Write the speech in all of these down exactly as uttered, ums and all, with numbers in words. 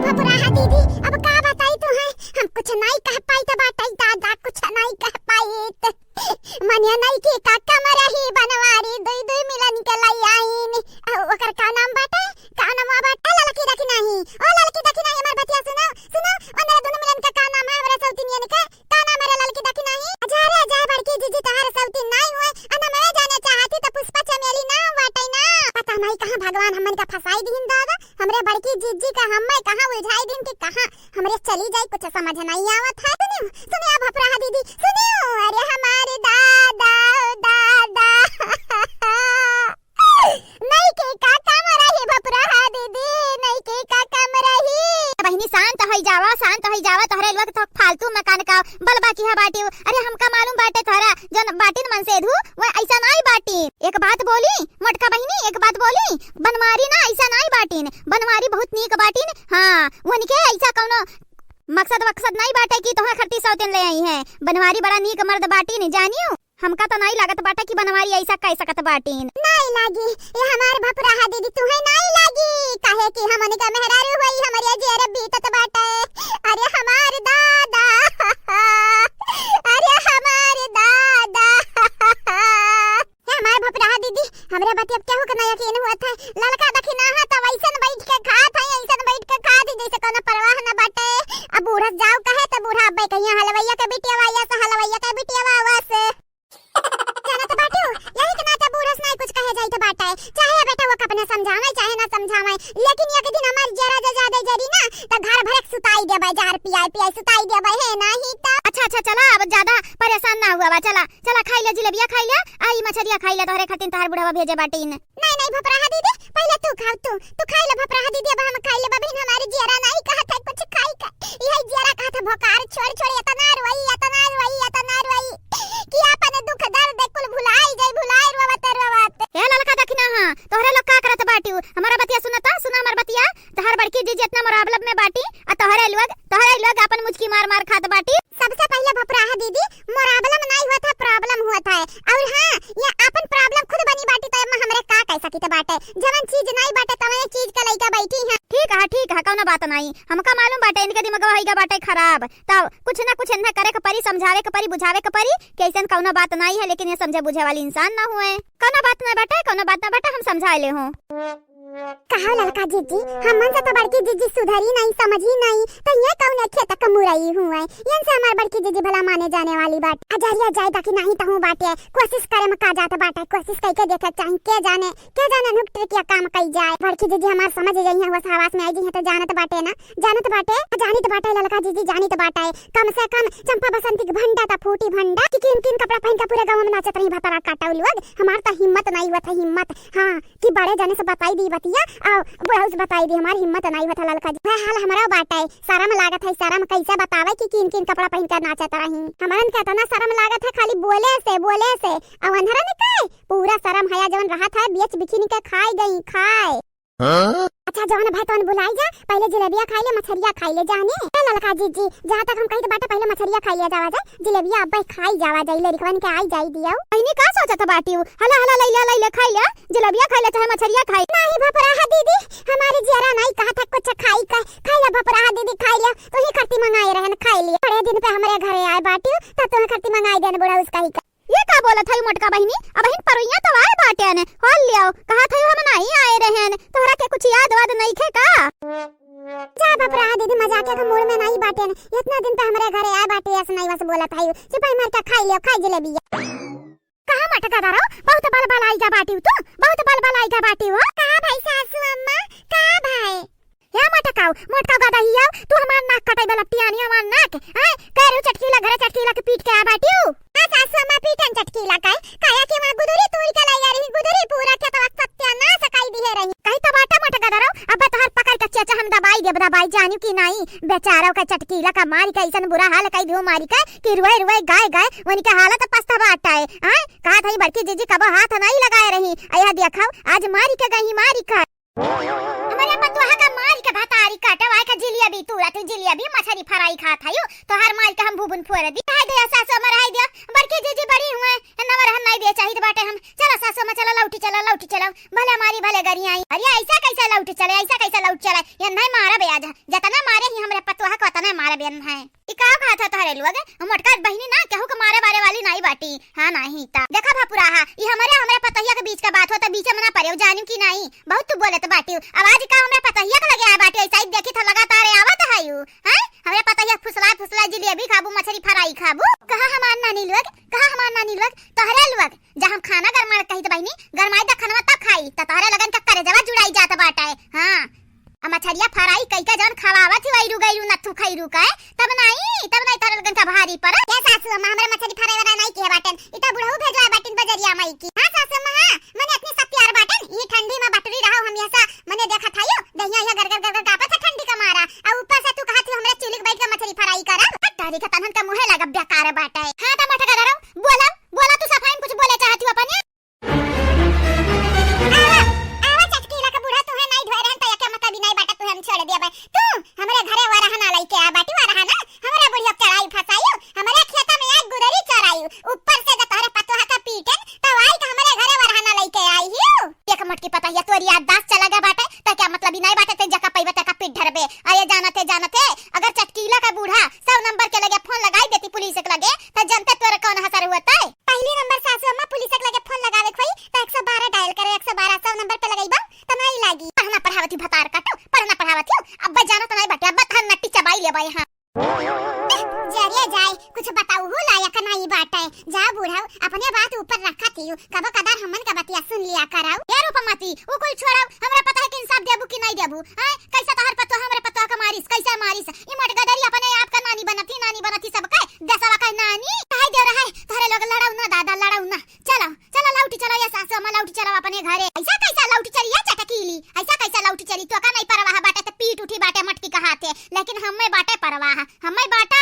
भपुराहा दीदी, अब का बताई तुहैं, हम कुछ नाई कह पाइत बाटै दादा, कुछ नाई कह पाइत। मने नइकी का कम रही बनवारी, दुई दुई मिलन के लई आईन। अ, ओकर का नाम बाटै? का नाम बाटै? ललकी देखी नाही, ओ ललकी देखी नाही, हमार बतिया सुनो, सुनो, ओनरे दुनो मिलन के का नाम है, हमरे सौतिनियन के? का नाम है रे ललकी देखी नाही? जा रे जा, बड़की जीजी तोहार सौतिन नाही हुए, अ नमवे जाने चाहती त पुष्पा चमेली नाम बाटै ना। पता नाही कहाँ भगवान हमन का फंसाई दीन दादा, हमरे बड़की जीजी का हम्मे कहाँ उलझाई दीन कि कहाँ हमरे चली जाई, कुछ समझ नाही आवत है। सुनियो, सुनियो भपुराहा दीदी, सुनियो, अरे हमारे दादा, ओ दादा। नइकी का कम रही भपुराहा दीदी, नइकी का कम रही। बहिनी शांत होइ जावा, शांत होइ जावा, तोहरे लोग तो फालतू मकान का बलबा किहा बाटी। अरे हमका मालूम बाटै तोहरा जौन बाटिन मनसेधू, वह ऐसा नाही बाटिन। एक बात बोली मोटका बहिनी, एक बात बोली, बनवारी ना ऐसा नाही बाटिन, बनवारी बहुत नीक बाटिन। हाँ, उनके ऐसा कौनो मकसद वकसद नाही बाटै कि तोहरे खरती सौतिन ले आई है। बनवारी बड़ा नीक मर्द बाटिन, जानियो। हमका त नाई लागत बाटै कि बनवारी ऐसा कह सकत बाटिन। नाई लागी, ये हमार भपुराहा दीदी तुहैं नाई लागी, काहे कि हमन का मेहरारू होई, हमरे जियर बीतत बाटै। अरे हमार दादा, अरे हमार दादा। हे हमार भपुराहा दीदी, हमरे बतिया केहू के ना यकीन हुआ था। ललका देखी ना हा, त वैसन बैठ के खात है, ऐसन बैठ के खात है, जैसे कोनो परवाह न बाटै। अब बूढ़स जाओ कहे, त बूढ़ा अब्बे कहिया हलवैया के बिटिया वाया से, हलवैया के बिटिया वावा से। जानत बाटू, यही के नाते बूढ़स नाई कुछ कहे जाइत बाटै, चाहे बेटा वो अपने समझावे, चाहे ना समझावे, लेकिन एक दिन हमार जरा जे ज्यादा जरी ना, त घर भरे के सुताई देबै, जहर पियाई पियाई सुताई देबै, है नाही त। अच्छा, अच्छा, चला, अब ज्यादा परेशान ना हुआ बा, चला, चला, खाई ले जिलेबिया, खाई ले, आ ई मछरिया खाई ले, तोहरे खातिर तोहार बुढ़वा भेजे बाटिन। नहीं, नहीं, भपुराहा दीदी, पहले तू खाओ, तू, तू खाई ले भपुराहा दीदी, अब हम खाई ले, बबिन हमार जियरा नाही कहत है कुछ खाई का, यही जियरा कहत है भोकार, छोड़, छोड़, इतना रोई, इतना रोई, इतना रोई। कि आपन दुख दर्द कुल भुलाई जाई, भुलाई रोवत रोवत। ए ललका देखी ना हा, तोहरे लोग का करत बाटिउ? हमार बतिया सुनता, सुना हमार बतिया। तोहर बड़की जीजी इतना मुराबलब में बाटी, आ तोहरे लोग, तोहरे लोग आपन मुचकी मार मार खात बाटी। सबसे पहिले भपुराहा दीदी, मुराबलब नाई हुआ था, problem हुआ था। और हाँ, ये आपन problem खुद बनी बाटी, तो एमा हमरे का कह सकित बाटे? जवन चीज नाई बाटे, तवने चीज के लइका बैठी हैं। ठीक है, ठीक है, कौनो बात नाई। हमका मालूम बाटे, इनके दिमगवा होइगा बाटे खराब। तब कुछ ना कुछ इन्हें करे के परी, समझावे के परी, बुझावे के परी कि ऐसन कौनो बात नाई है, लेकिन ये समझे बुझे वाली इंसान ना हुए। कौनो बात ना बाटे, कौनो बात ना बाटे, हम समझा ले हों। कहो ललका जीजी, हमन से तो बड़की जीजी सुधरी नहीं, समझी नहीं, तो ये कौन खेत क मुरई हुए? इनसे हमार बड़की जीजी भला माने जाने वाली बाटे। अजरिया जाए ताकि नहीं तहूँ बाटे, कोशिश करे में का जात बाटे, कोशिश कई के देखे चाही, के जाने, के जाने नुक ट्रिक या काम कई जाए। बड़की जीजी हमार समझ जाई हैं, होश हवास में आई जाई हैं तो जानत बाटे ना। जानत बाटे, जानित बाटे ललका जीजी, जानित बाटे। कम से कम चंपा बसंती के भंडा त फूटी भंडा कि किन किन कपड़ा पहिन के पूरे गाँव में नाचत रही भतरा काटउ लोग। हमार त हिम्मत नाई हुआ था, हिम्मत। हाँ, कि बड़े जने से बताई दी बतिया, आ बुढ़ऊ से बताई दी, हमार हिम्मत नाई हुआ था ललका जी। वह हाल हमरा बाटे, शरम लागत है, शरम कैसे बतावे कि किन किन कपड़ा पहिन के नाचत रही। हमरन के इतना शरम लागत है खाली बोले से, बोले से। अउ अंधरन के पूरा शरम हया जवन रहत है, बेच बिखिन के खाए गई, खाए। हाँ? अच्छा, जौन भाई तौन बुलाई जा, पहले जिलेबिया खाई ले, मछरिया खाई ले, जाने। ए ललका जीजी, जहाँ तक हम कहित बाटे, पहले मछरिया खाई ले जावा जाए, जिलेबिया अब्बे खाई जावा जाए, लड़िकवन के आई जाई दियो। अइने का सोचत बाटी उ? हला, हला, लइले, लइले, खाई ले, जिलेबिया खाई ले, चाहे मछरिया खाई। नहीं भपराहा दीदी, हमारे जियरा नहीं कहा था कुछ खाई का, खाई ले भपराहा दीदी, खाई ले, तू ही खरती मंगाए रहन, खाई लिए। बड़े दिन पे हमरे घरे आए बाटी, तो तुम्हें खरती मंगाई देन बुढ़ऊ से कही का। ये का बोलत हई मोटका बहिनी? अबहिन परोइया तो आए बाटेन, होल लियाओ, कहा थई हम नाई आए रहेन, तोहरा के कुछ याद वाद नइखे का? जा भपराहा दीदी, मजाक के मूड में नाई बाटेन, इतना दिन पे हमरे घरे आए बाटे, ऐसे नाई बस बोलत हई, सिपाही मार के खाई लियो, खाई जिलेबिया। कहा मोटका दारो, बहुत बल बल आई जा बाटी तू, बहुत बल बल आई जा बाटी हो। का भाई सासू अम्मा, का भाई? हे मोटकाऊ, मोटकाऊ गदहियाऊ, तू हमार नाक कटाई बा लपटियानी हमार नाक, हैं? कह रहे हो चटकीला घरे चटकीला के पीट के आ बाटियो। हाँ सासू अम्मा पीटन चटकीला का, काया के वहाँ गुदुरी तूर के लाई रही, गुदुरी पूरा खेतवा सत्यानाश काई दिहे रही। कही तो बाटा मोटका दारो, अब तोहर पकड़ के चेचा हम दबाई देब, दबाई जानियो कि नाई, बेचारा का चटकीला का मारी का ऐसन बुरा हाल काई दियो मारी का, कि रुए रुए गाय गाय, उनके हालत पछता बाटा है, हैं? कहा थई बड़की जीजी कबो हाथ नाई लगाए रही, अया देखो, आज मारी के गई मारी का। हमारे पतोहा का मारी के भतारी काटे, वाई का जिलेबी तूरा, तू जिलेबी मछरी फ्राई खात हयू, तोहार मारी के हम भूबुन फोड़ दी। हाय दे सासू हमर, हाय दे, बड़की जीजी बड़ी हुए, नवर हम नाई दे चाहित बाटे हम। चला सासू अम्मा चला लौटी चला, लौटी चला, भले मारी भले गरियाई। अरे ऐसा कैसा लौटी चले, ऐसा कैसा लौट चले? ये नहीं मारब आज, जतना मारे ही हमरे पतोहा को उतना मारब ये नहीं। ई का कहत है तोहरे लोग? हम मोटका बहिनी ना केहू के मारे वारे वाली नहीं बाटी। हाँ नहीं ता। देखा भपुराहा, ई हमरे, हमरे पतोहिया के बीच का बात हो तो बीच में ना पड़े, जानिम कि नहीं? बहुत तू बोलत बाटी। आवाज का हमरे पतोहिया के लगे आ बाटी, ऐसा ही देखी था लगातार आवत है यू। हैं? हमरे पतोहिया फुसला फुसला जिलेबी खाबू, मछली फ्राई खाबू। कहा हमार नानी लोग, कहा हमार नानी लोग, तोहरे लोग, जहाँ हम खाना गरमाए कही तो बहिनी, गरमाई द खनवा तब खाई, त तोहरे लगन का करेजवा जुड़ाई जात बाटे। हाँ, आ मछरिया फ्राई कई का जौन खवावत ही वैरू गैरू नथु खैरू का, तब नहीं, तब नहीं तोहरे लगन का भारी पर। ए सासू अम्मा, हमरा मछरी फ्राई वाला नहीं किहे बाटन, इता बुढ़ऊ भेजवा बाटिन बजरिया माई की। हाँ सासू अम्मा, हाँ, मने इतनी सब प्यार बाटन, ई ठंडी में बटरी रहो हम यहसा, मने देखत हयो, दहिया यह गरगर गरगर कापत है ठंडी का मारा, आ ऊपर से तू कहत ही हमरे चूल्ही के बैठ के मछरी फ्राई करब। हट, तारी का तनहन का मुँहे लगा बेकार बाटे। हाँ, त मटका डरो, बोला, बोला, तू सफाई में कुछ बोले चाहत ही अपने? आवा, आवा चटकीला का बूढ़ा, तुहे नाई ढोए रहन त एके मतलब ही नाई बाटे, तुहे हम छोड़ दिया बा। तू हमरे घरे वरहना लइके आ बाटी, वरहना, हमरा बुढ़िया चढ़ाई फंसायु, हमरे खेता में आज गुदरी चरायु, ऊपर से जब तोहरे पतोहा का पीटन, तब आई त हमरे घरे वरहना लइके आई हियो। एक मटकी पतोहिया तोरी याददाश्त चला गया बाटे, त क्या मतलब ही नाई बाटे, ते जका पइबे तका पीट ढरबे। अरे जानत है, जानत है, अगर चटकीला का बूढ़ा सौ नंबर के लगे फोन लगाई देती पुलिस के लगे, त जनते तोरे कौन असर हुआ तय? पहली नंबर सासू अम्मा पुलिस के लगे फोन लगावे खोई, त एक सौ बारह डायल करे, एक सौ बारह सौ नंबर पे लगइबा, त नाई लागी। पढ़ना पढ़ावती भतार काटो, पढ़ना पढ़ावती हो, अब जानत नाई बाटे, अब तहन नट्टी चबाई लेबा यहाँ। जरिया जाए, कुछ बताऊ हो लायक नाई बाटे। जा बूढ़ऊ, अपने बात ऊपर रखा थियू, कबो कदार हमन का बतिया सुन लिया कराऊ। ए रूपमती, ऊ कुल छोड़ाऊ, हमरा पता है कि इंसाफ देबू कि नाई देबू। हैं? कैसे तोहर पतोह हमरे पतोह का मारिस, कैसे मारिस? ई मोट गदरी अपने आप का नानी बनत ही, नानी बनत ही सबके, देसवा का नानी। कहे देव रहा है, तोहरे लोग लड़ाऊ ना दादा, लड़ाऊ ना। चला, चला लौटी चला ये सासू अम्मा, लौटी चला अपने घरे। ऐसा कैसा लौटी चली ये चटकीली? ऐसा कैसा लौटी चली? तोका नहीं परवाह बाटे त पीट उठी बाटे मटकी का हाथे, लेकिन हमें बाटे परवाह, हमें बाटे।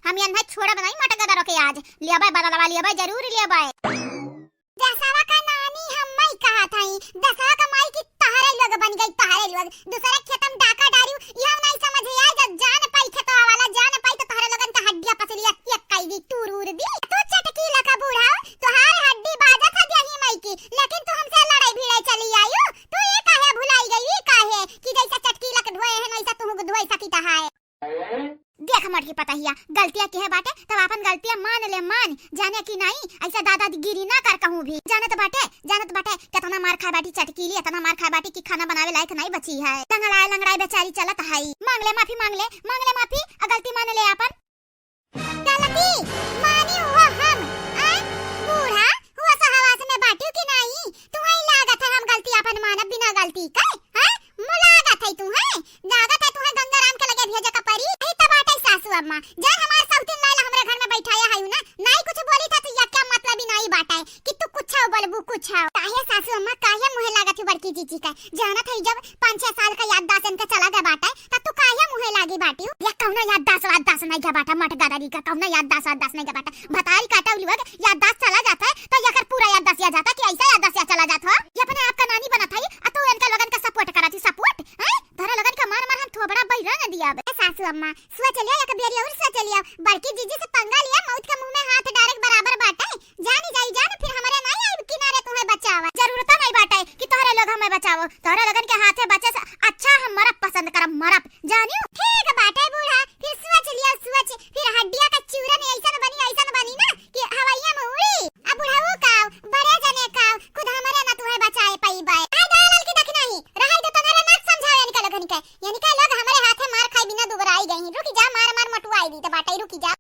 हम ये नहीं छोड़ब नहीं मटका डरो के आज। लेबे बदलवा लेबे, जरूर लेबे। दसवा का नानी हमें कहत हई, दसवा का माई की तहरे लोग बन गई, तहरे लोग। दूसरे खेत में डाका डारियो, यह नहीं समझ आए जब जान पाई खेतवा वाला, जान पाई तो तहरे लोगन का हड्डिया पसलिया एक कई दी, तूर उर दी। तू चटकीला का बूढ़ा, तोहार हड्डी बाजत है देही माई की, लेकिन तू हमसे लड़ाई भिड़ाई चली आयु। तू ये काहे भुलाई गई, ये काहे कि जैसा चटकीला के धोए है, वैसा तुहू के धोए सकी तहाए। देख मटकी पतहिया, गलतिया किहे बाटे, तब आपन गलतिया मान ले, मान, जाने कि नाई, ऐसा दादागिरी ना कर कहूँ भी। जानत बाटे, जानत बाटे, कितना मार खाए बाटी चटकीली, इतना मार खाए बाटी कि खाना बनावे लायक नाई बची है। लंगड़ाए, लंगड़ाए बेचारी चलत है। मांग ले माफी, मांग ले, मांग ले माफी, आ गलती मान ले आपन। गलती मानी हुआ हम, आय बूढ़ा, हुआ सहवास में बाटियो कि नाई? तुहई लागत है हम गलती आपन मानब बिना गलती के, हैं? मु लागत है तुहई, लागत है तुहई गंगाराम के लगे भेजे का परी। यही त बाटे सासू अम्मा, जय हमार सौतीन लाइला हमरे घर में बैठाया है ना, नाई कुछ बोली था तो या क्या मतलब ही नाई बाटे कि तू कुछ हो बोलबू कुछ हो। काहे सासू अम्मा, काहे मुहे लागत है बड़की जीजी का? जानत है जब पाँच छह साल का याददाश्त इनका चला गया बाटे, त तू काहे मुहे लागी बाटियो? या कौनो याददाश्त वाददाश्त नहीं गया बाटा, मट गदरी का कौनो याददाश्त वाददाश्त नहीं गया बाटा। भतारी काटा उलुआ के याददाश्त चला जाता है, तो यकर पूरा याददाश्त या जाता कि ऐसा याददाश्त या चला जाता हो? ये अपने आप का नानी बनत है, आ तू इनका लोगन का support करत ही, support, हैं? तोहरा लोगन का मार मार हम थोबड़ा बैरंग दिया बे। ए सासू अम्मा, सोच लिया, एक बेरी और सोच लिया, बड़की जीजी से पंगा लिया, मौत के मुंह में हाथ direct बराबर बाटे। जानी जाई जान, फिर हमरे नाई आइब किनारे तुहे बचावा। जरूरत नाई बाटे कि तोहरे लोग हमें बचावो। तोहरे लोगन के हाथे बचे से अच्छा हम मरब पसंद करब, मरब। जानियो? ठीक बाटे बूढ़ा, फिर सोच लिया सोच, फिर हड्डिया का चूरन ऐसन बनी, ऐसन बनी ना कि हवैया में उड़ी। अब बुढ़ऊ का, बड़े जने का, खुद हमरे ना तुहे बचाए पइबे। आ गए ललकी दखिनाही, रहाई दे तोहरे ना समझावे इनका लोगन के। इनका लोग हमरे हाथे मार खाई बिना दुबराई गई। रुकी जा, मार मार मोटुआई दी त बाटे, रुकी जा।